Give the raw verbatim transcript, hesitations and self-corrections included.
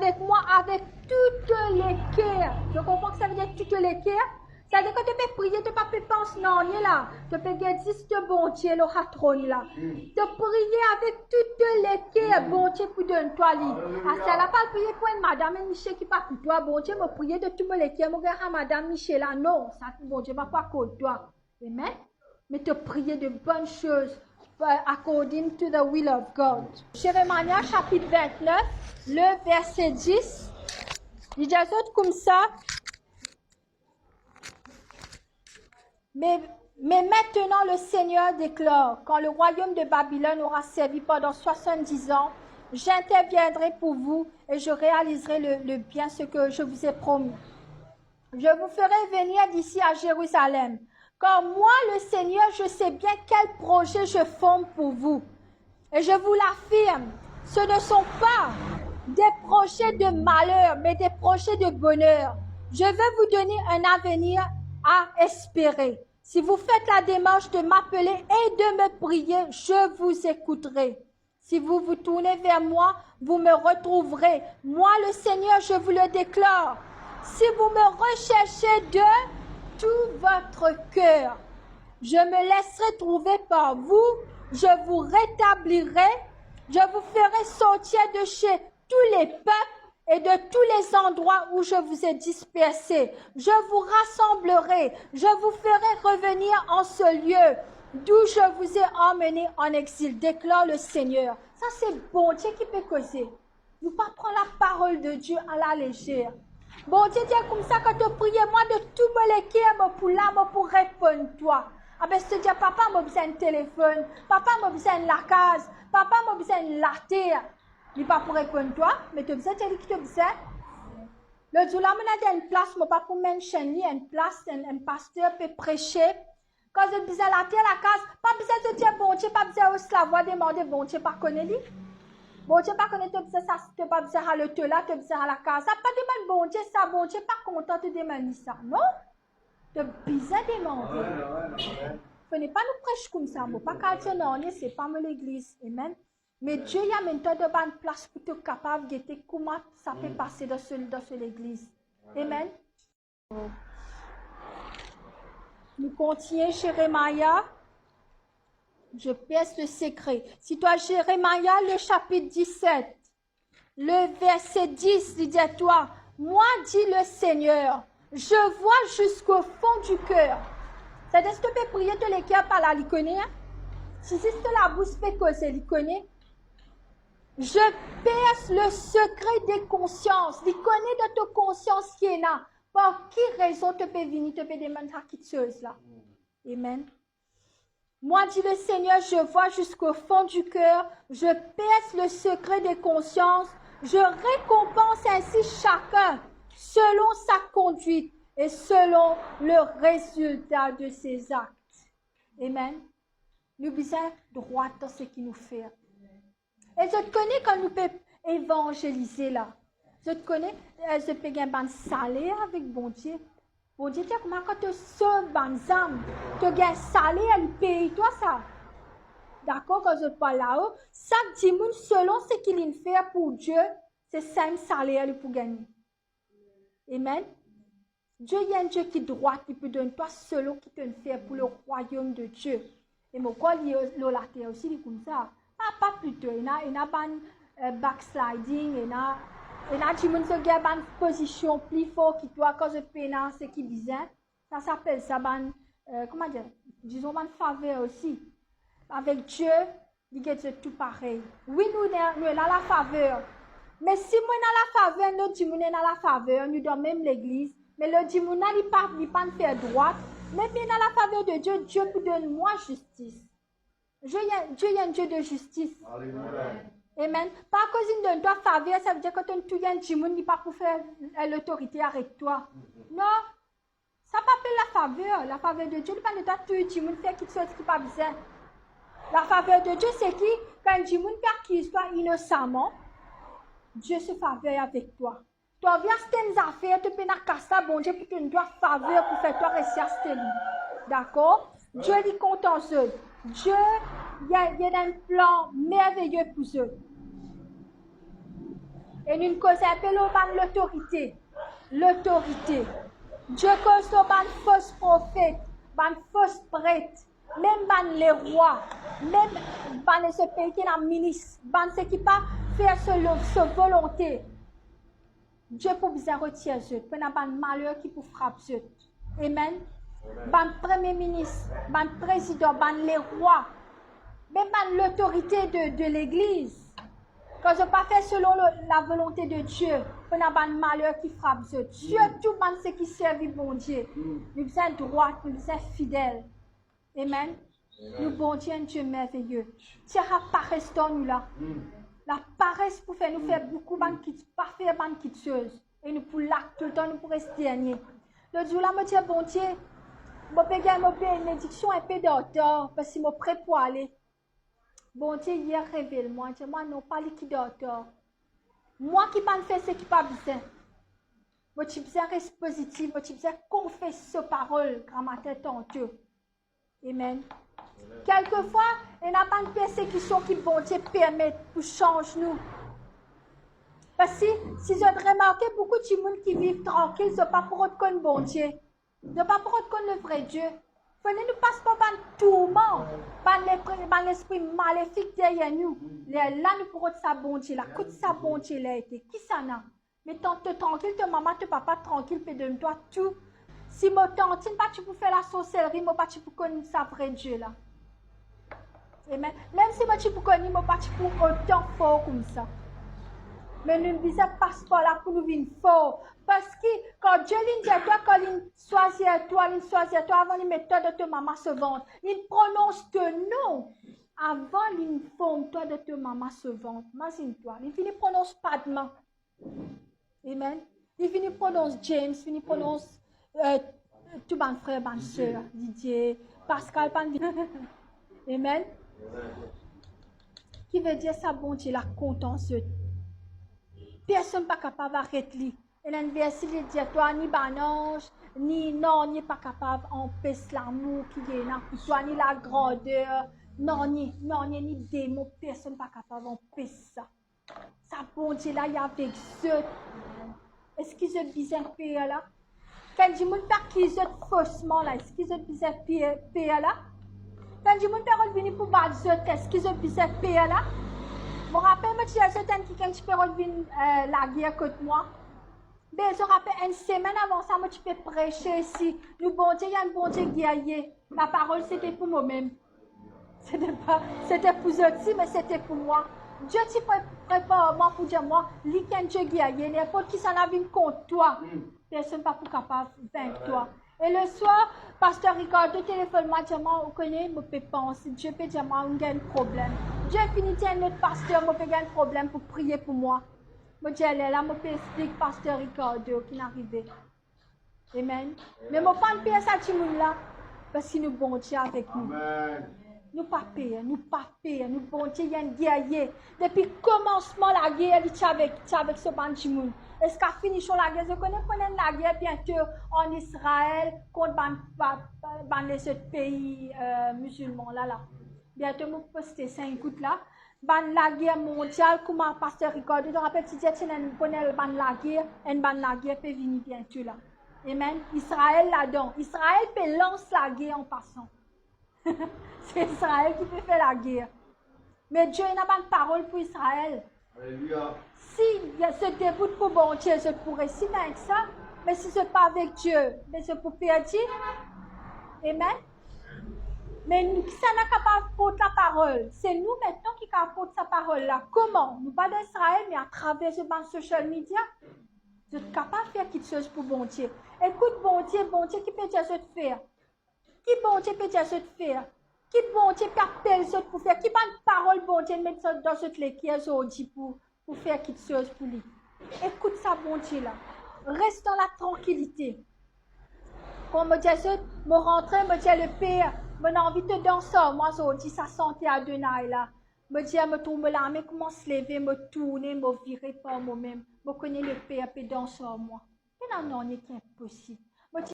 Avek mwa, avek tou to leker. To konpran ki savedir tou to leker? Savedir kan to pe priye, to pa pe pans nanye la. To pe get zis to Bondie lor sa tronn la. To priye avek tou to leker, Bondie pou donn twa li. Aleluya. Aster la, pa al priye pou enn madam, enn misie ki pa pou twa. Bondie, mo priye de tou mo leker, mo gagn sa madam, misie la. Non, sa Bondie pa pou akord twa. Amen. Me to priye de bonn soz, uh, according to the will of God. Jeremiah sapit vintnef, le verse dis, li dir zot koumsa, mais, mais maintenant le Seigneur déclare, quand le royaume de Babylone aura servi pendant soixante-dix ans, j'interviendrai pour vous et je réaliserai le, le bien ce que je vous ai promis. Je vous ferai venir d'ici à Jérusalem, car moi, le Seigneur, je sais bien quel projet je forme pour vous. Et je vous l'affirme, ce ne sont pas des projets de malheur, mais des projets de bonheur. Je veux vous donner un avenir à espérer. Si vous faites la démarche de m'appeler et de me prier, je vous écouterai. Si vous vous tournez vers moi, vous me retrouverez. Moi, le Seigneur, je vous le déclare. Si vous me recherchez de tout votre cœur, je me laisserai trouver par vous, je vous rétablirai, je vous ferai sortir de chez tous les peuples et de tous les endroits où je vous ai dispersés. Je vous rassemblerai, je vous ferai revenir en ce lieu d'où je vous ai emmenés en exil, déclare le Seigneur. Sa se Bondie ki pe koze. Nou pa pran laparol de Die a la lezer. Bondie dir koumsa, kan to priye mwa de tou mo leker, mo pou la, mo pou reponn twa. Abe, si to dir, papa, mo bizin enn telefonn, papa, mo bizin enn lakaz, papa, mo bizin enn later, li pa pou reponn twa, me to bizin dir li ki to bizin. Lot zour la, mo ena enn plas, mo pa pou mention li, enn plas, enn, enn paster pe prese. Kan zot bizin later, lakaz, pa bizin zot dir Bondie, pa bizin os lavwa, demande Bondie, pa kone li. Bondie pa kone to bizin sa, to pa bizin sa loto la, to bizin sa lakaz la. Pa demann Bondie sa, Bondie pa kontan to demann li sa, non? To bizin demande. Amen, amen, amen. Fode pa nou pres koumsa, mo pa kapav dir nanye, se pa mo legliz. Amen. Me Die inn amenn twa dan bann plas pou to kapav gete kouma sa pe pase dan so, dan so legliz. Amen. Nou kontigne Jeremiah. Je perce le secret. Si twa Jeremiah, le sapit diset, le verse dis, li dir twa, moi, dit le Seigneur, je vois jusqu'au fond du cœur. Savedir si to pe priye, to leker pa la, li kone, hein? Si zis to labous pe koze, li kone. Je perce le secret des consciences. Li kone dan to konsians ki ena. Par ki rezon to pe vini, to pe demann sa kiksoz la? Amen. Moi, dit le Seigneur, je vois jusqu'au fond du cœur, je perce le secret des consciences, je récompense ainsi chacun selon sa conduite et selon le résultat de ses actes. Amen. Nou bizin drwat dan seki nou fer. E zot kone kan nou pe evanzelize la, zot kone, eh, zot pe gagn bann saler avek Bondie. Bondie dir kouma kan to sov bann zam, to gagn saler, li pey twa sa. Dakor, kan zot pou al lao, sak dimoun selon seki linn fer pou Die, se sa enn saler li pou gagne. Amen. Die enn Die ki drwat, li pou donn twa selon ki to inn fer pou le royaume de Dieu. E mo krwar li lor later osi, li koumsa. Pa, pa plito, ena, ena bann, eh, backsliding, ena, ena dimoun zot gagn bann pozision pli for ki twa kan zot pena seki bizin. Sa, sa apel sa bann, eh, kouma dir, dizon bann faver osi. Avek Die, li get zot tou parey. Wi, nou ena, nou ena lafaver. Me si mwa ena lafaver, lot dimoun ena lafaver, nou dan mem legliz, me lot dimoun la, li pa, li pa'nn fer drwat, me li ena lafaver de Die, Die pou donn mwa zistis. Die enn, Die enn Die de zistis. Alelouya. Amen. Pa akoz inn donn twa faver, savedir kan to touy enn dimoun, li pa pou fer, eh, lotorite aret twa. Non. Sa pa apel lafaver. Lafaver de Die, li pa donn twa touy dimoun, fer kiksoz ki pa bizin. Lafaver de Die, se ki, kan enn dimoun pe akiz twa inosaman, Die so faver avek twa. To anvi aste enn zafer, to pena kas la, Bondie pou donn twa faver pou fer twa resi aste li. Dakor? Die, li kontan zot. Die, li ena, li ena enn plan merveye pou zot. E nou koz inpe lor bann lotorite. Lotorite. Dieu koz lor bann fos profet, bann fos pret, mem bann lerwa, mem bann lesopeyi ki ena minis, bann seki pa fer so, so volonte. Dieu pou bizin retir zot, pou ena bann maler ki pou frap zot. Amen. Amen. Bann premie minis, bann prezidan, bann lerwa, mem bann lotorite de, de legliz, kan zot pa fer selon lo, lavolonte de Dieu, pou ena bann maler ki frap zot. Sirtou bann seki servi Bondie. Nou bizin drwat, nou bizin fidel. Amen. Amen. Nou Bondie enn Die merveye. Tir lapares dan nou la. Lapares pou fer nou fer boukou bann ki, pa fer bann kiksoz. E nou pou la toultan, nou pou res dernie. Lot zour la, mo dir Bondie, mo pe gagn mo benediksion inpe dan tar, parski mo pre pou ale. Bondie yer revel mwa, dir mwa, non, pa li ki dan tar. Mwa ki pa'nn fer seki pa bizin. Mo ti bizin res pozitif, mo ti bizin konfes so parol gramatin tanto. Amen. Kelkefwa, ena bann persekision ki Bondie permet pou sanz nou. Parski si zot remarke, boukou dimoun ki viv trankil, zot pa pou rod konn Bondie. Zot pa pou rod konn le vre Die. Fode nou pas par bann tourman, bann lepre-, bann lespri malefik deryer nou. Lerla nou pou rod sa Bondie la. Kot sa Bondie la ete? Kisannla? Me tann to trankil, to mama, to papa trankil pe donn twa tou. Si mo tantinn pa ti pou fer lasorselri, mo pa ti pou konn sa vre Die la. Amen. Mem si mo ti pou konn li, mo pa ti pou otan for koumsa. Me nou bizin pas par la pou nou vinn for. Parski kan Die linn dir twa, kan linn swazir twa, linn swazir twa avan li met twa dan to mama so vant. Linn pronons to nom avan linn form twa dan to mama so vant. Imazinn twa, linn fini pronons Padma. Amen. Li fini pronons James, fini pronons, euh, tou bann frer, bann ser, Didier, Pascal, bann vi-, amen. Ki vedir sa Bondie la kontan zot. Personn pa kapav aret li. E linn verse li dir twa ni bann anz, ni nanye pa kapav anpes lamour ki li ena pou twa, ni lagrander, nanye, nanye, ni demon, personn pa kapav anpes sa. Sa Bondie la, li avek zot. Eski zot bizin per la? Kan dimoun pe akiz zot fosman la, eski zot bizin per, per la? Kan dimoun pe rod vini pou bat zot, eski zot bizin per la? Mo rapel mo ti dir zot enn kikenn ti pe rod vinn, eh, lager kot mwa. Be, zot rapel enn semenn avan sa, mo ti pe prese isi, nou Bondie, li enn Bondie gerye. Laparol, sete pou momem. Sete pa, sete pou zot osi, me sete pou mwa. Die ti pre-, prepar mwa pou dir mwa, li ki enn Die gerye, ninport kisannla vinn kont twa, personn pa pou kapav vink twa. E leswar, Paster Ricardo telefonn mwa, dir mwa, ou kone, mo pe panse, Die pe dir mwa, ou gagn problem. Die fini dir enn lot paster, mo pe gagn problem pou priye pou mwa. Mo dir, lerla mo pe explik Paster Ricardo ki'nn arive. Amen. Me mo pa'nn per sa dimoun la, parski nou Bondie avek nou. Amen. Nou pa per, nou pa per, nou Bondie, li enn gerye. Depi komansman lager, li ti avek, ti avek so bann dimoun. Ziska finision lager, zot kone pou ena enn lager biento an Izrael kont bann, ba-, bann lezot pei, eh, mizilman la, la. Biento mo poste sa enn kout la. Bann lager mondial, kouma Paster Ricardo, to rapel ti dir, ti ena enn, pou ena bann lager, enn bann lager pe vini biento la. Amen. Izrael ladan. Izrael pe lans lager an pasan. Se Izrael ki pe fer lager. Me Die ena bann parol pou Izrael. Aleluya. Si zot debout pou Bondie, zot pou resi vink sa, me si zot pa avek Die, be zot pou perdi. Amen. Me nou, kisannla kapav port laparol? Se nou mintnan ki kapav port sa parol la. Kouma? Nou pa dan Izrael, me atraver zot bann social media, zot kapav fer kiksoz pou Bondie. Ekout Bondie, Bondie ki pe dir zot fer. Ki Bondie pe dir zot fer? Ki Bondie pe apel zot pou fer? Ki bann parol Bondie met zot dan zot leker zordi pou, pou fer kiksoz pou li? Ekout sa Bondie la. Res dan latrankilite. Kan mo dir zot, mo rantre, mo dir, Leper, mo ena anvi to dans ar mwa zordi, sa sante Adonai la. Mo dir, mo trouv mo lame koumans leve, mo tourne, mo vire par momem. Mo kone Leper pe dans ar mwa. Pena nanye ki inposib. Mo ti